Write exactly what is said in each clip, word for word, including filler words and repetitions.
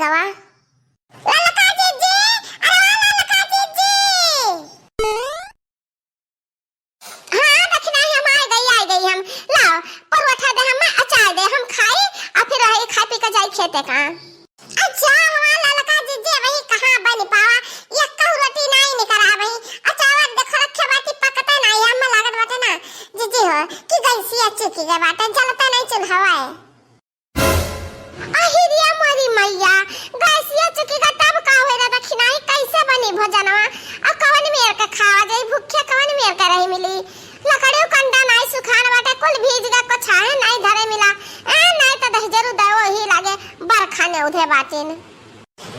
गवा। ललका जिज्जी, अरे ओ ललका जिज्जी। हाँ, दखिनाही हम आइ गई, आइ गई हम। लाओ, परोठा दे हम, अचार दे हम खाई, अउर फिर वही खाइ पी के जाई खेते का। अच्छा, हमार ललका जिज्जी, वही कहाँ बनि पावा, यक्कउ रोटी नाहीं निकरा वही। अचार देखो रखे बाटी, पकते नाहीं, हम लागत बाटे ना, जिज्जी हो, कि गैसिया चुकि गए बाटे, जलते नाहीं चुल्हवा है। अहिरिया मोरी मैया, गैसिया चुकि गा तब का होए रे दखिनाही, कैसे बनी भोजनवा? अउर कवन मेर के खावा जाई, भूखे कवन मेर के रही मिली? लकड़ियो कंडा नाई सुखान बाटे, कुल भीज गा, कुछ आहे नाई धरे मिला। ए, नाई त दहिजरू दवो ही लागे, बरखा ने उधे बाटिन।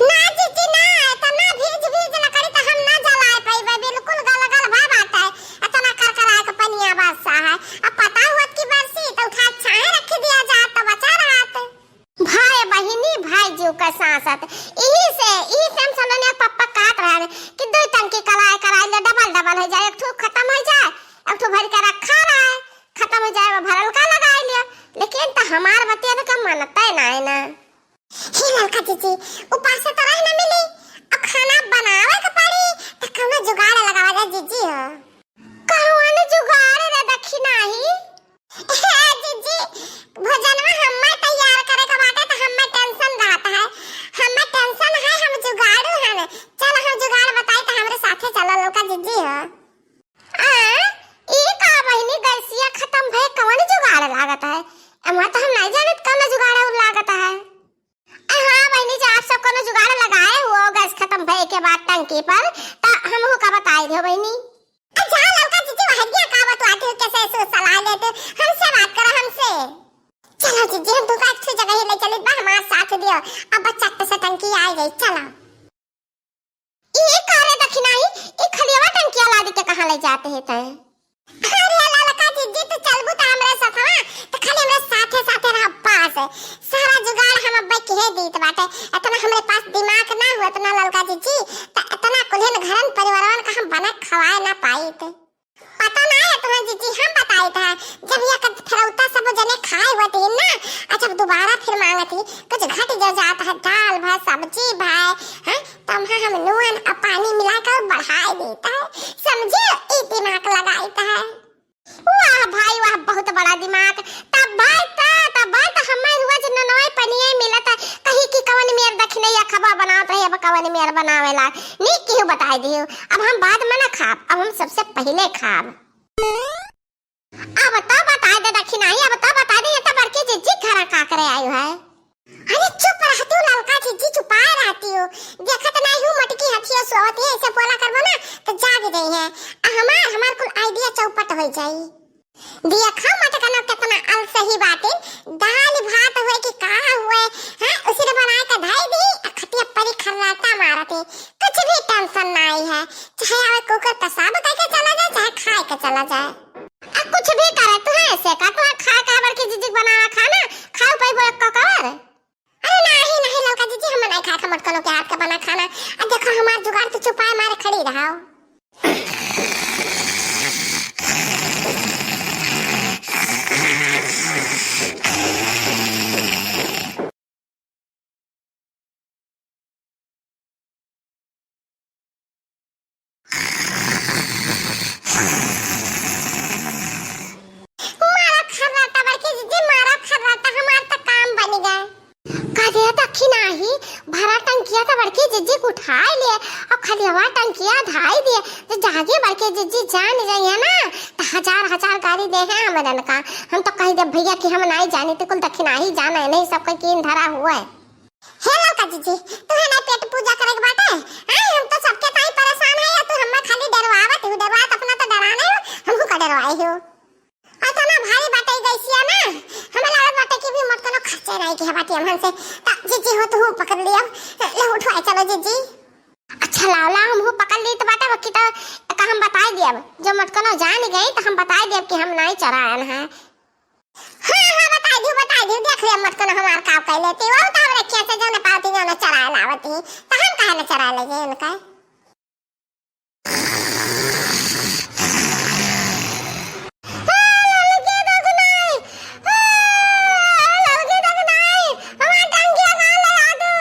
ना जिज्जी ना, एतना भीज भीज लकड़ी त हम ना जलाए पइबे, बिल्कुल गल गल भा बाटे। एतना करकराए के पनिया बरसा है। अब पता हुअत कि बरसी त उठा छाहे रख दिया जात त बचा रहत। भाई बहिनी, भाई जीव का सांसत। इही से, इही से हम सलोनिया पप्पा कहत रहन कि दुइ टंकी कलाए कराई ले, डबल डबल होइ जाए, एक ठो खतम होइ जाए, एक ठो भरि के रखा रहे, खतम होइ जाए, वो भरल का लगाई लियो। लेकिन त हमार बतिया न का मनते नाई ना। हे ललका जिज्जी, उपासे त रह न मिली, अब खाना बनावे के पड़ी, त कउनो जुगाड़ लगावा जाए जिज्जी हो। कउन जुगाड़ रे दखिनाही? हे जिज्जी, भोजनवा हम्मे तैयार करे के बाटे, त हम्मे tension रहत है, हम्मे tension है, हम जुगाड़ू हन। चल, हम जुगाड़ बताई, त हमरे साथे चल ललका जिज्जी हो। आ, ई का बहिनी, गैसिया खतम भए, कवन जुगाड़ लागत है? एमा त हम नाई जानत कवन जुगाड़ और लागत है। आ, हाँ बहिनी, जब आप सब कउनो जुगाड़ लगाए हुआ गैस खतम भए के बाद टंकी पर, त हमहू का बताई दियो बहिनी। आ, जा ललका जिज्जी, वहरिया का बतुआते हो, कैसे ऐसे सलाह लेते, हमसे बात करो, हमसे। चलो जिज्जी, हम तुमका अच्छी जगह ही ले चली, बा हमार साथ दियो, अब चट से टंकी आ गई, चलो। ई का रे दखिनाही, ई खलियवा टंकिया लादि के कहाँ ले जाते है तैं? अरे ललका जिज्जी, तू चलबू त हमरे साथवा, त खाली हमरे साथे साथे रह पास। सारा जुगाड़ हम अब्बे किहे दीत बाटे। एतना हमरे पास दिमाग ना हुआ, एतना ललका जिज्जी, त एतना कुल्हिन घरन परिवारवन का हम बना खवाए ना पाइत। पता ना है तुम्हें जिज्जी, हम बताइत है, जब ये कद फिरौता सब जने खाए हुए थे ना, आ जब दोबारा फिर मांगत ही, कुछ घट जो जात है, दाल भा सब्जी भा, हैं, तम्हा हम नून अउर पानी मिलाकर बढ़ाए देइत है, समझे, ई दिमाग लगाइत है। वाह भाई वाह, बहुत बड़ा दिमाग। तब भाई त, तब भाई त हमें रोज ननवे पनिये मिलत है, कहीं कि कवन मेर दखिनैया खबा बनावत रही, अब कवन मेर बनावेला, नीक किहू बताए दिहू। अब हम बाद में ना खाब, अब हम सबसे पहिले खाब। अब तो बताए दे दखिनाही, अब तो बताए दे, ये तो बड़की जिज्जी घरा का करे आयु है। अरे चुप रहतू ललका जिज्जी, चुपाए रहतू। देखत नाई हूँ मोटकी हथिया सोवत है, ऐसे बोला करबो ना तो जाग जाई है। आ हमार, हमार कुल idea चौपट होइ जाई। देखा मोटकनो केतना अलसही बाटे, दाल भात हुए कि का हुए, हाँ, उसी ने बनाए के धई दी, आ खटिया परी खर्राटा मारत है। कुछ भी tension नाई है, चाहे आवे कुकर पेशाब करके चला जाए, चाहे खाए के चला जाए। आ कुछ भी करे, तू है से का, तू है खाए का बड़की जिज्जी बनावा खाना, खाऊ पइबो एक कवर? अरे नाही, नाही ललका जिज्जी, हम नाही खाए, हम मोटकनो के हाथ का बना खाना। आ देखो हमार जुगाड़, तू चुपाए मारे खड़ी रहो। मारा खर्राटा बड़की जिज्जी, मारा खर्राटा, हमार त काम बनि गए। का रे दखिनाही, भरा टंकिया त बड़की जिज्जी के उठाए लिए, अउर खलियवा टंकिया धाई दिए। त जागे बड़की जिज्जी जान जाइए ना, त हजार हजार गारी देहे हमरन का। हम तो कहि दे भइया कि हम नाई जानी, त कुल दखिनाही जाने, नहीं सब कोई कीन धरा हुआ है। हे ललका जिज्जी, तुहे ना पेट पूजा करे के बाटे? आय, हम तो सबके ताई परेशान है, या तू हम्मे खाली डरवावत हो, डरवात अपना तो डरा नहीं हो, हमहू का डरवाई हो। अतना भारी बाटे ई गैसिया ना, हमें लागत बाटे कि भी मोटकनो खर्चे नहीं के बाटे हमन से। ता जिज्जी हो, तू पकड़ लियो, ले उठवाए चलो जिज्जी। अच्छा लाओ, ला हमहू पकड़ ली तो बाटे, बाकी तो का हम बताए दियब, जो मोटकनो जान गई तो हम बताए दियब कि हम नहीं चरायन है। हाँ, हाँ, बताइ दियो, बताइ दियो, देख लिया मोटकनो हमार का कइ लेती, वो तो हमरे खेत से जौने पावती जौने चराए लावती, तो हम काहे न चराए ले जाए उनका? ए, ललकी दखिनाही, ए, ललकी दखिनाही, हमार टंकिया कहाँ लगा दू?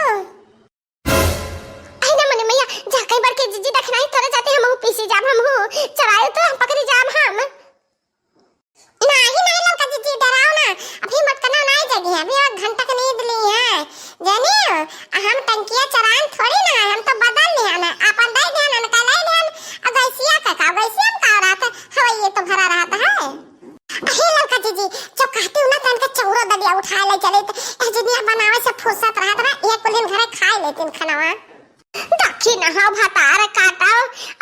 जी, जो कहती हूँ ना, तनके चौरो दलिया उठाए ले चले, त ए जुनिया बनावे से फुर्सत रहत ना, एक कुलिन घरे खाए लेतिन खनवा। दखी ना हो भतार काटो,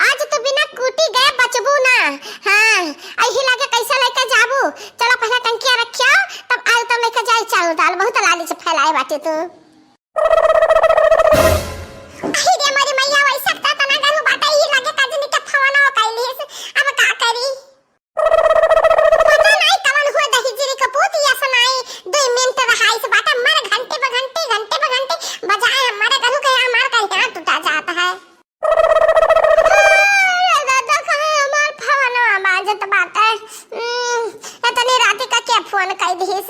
आज तू बिना कूटी गए बचबू ना। हाँ, अही लागे कैसे लेके जाबू? चलो पहले टंकिया रखियो, तब आलू तब लेके जाए चाउर दाल, बहुत लालच फैलाए बाटे तू। अही रे मोरी मैया, वैसे त तना गरु बाटे, ई लागे कजनी के फोनो कैलिस, अब का करी? पता नहीं कवन हुआ दही जीरी कपूत या सुनाई, दो मिनट रहाइस बाटे, मर घंटे पे घंटे, घंटे पे घंटे बजाए, मर गरु के हमार कहीं हाथ टूटा जाता है। अरे दादा, कहाँ हमार फोन बाजत बाटे? हम्म, इतनी राती का क्या फोन कर दिहिस?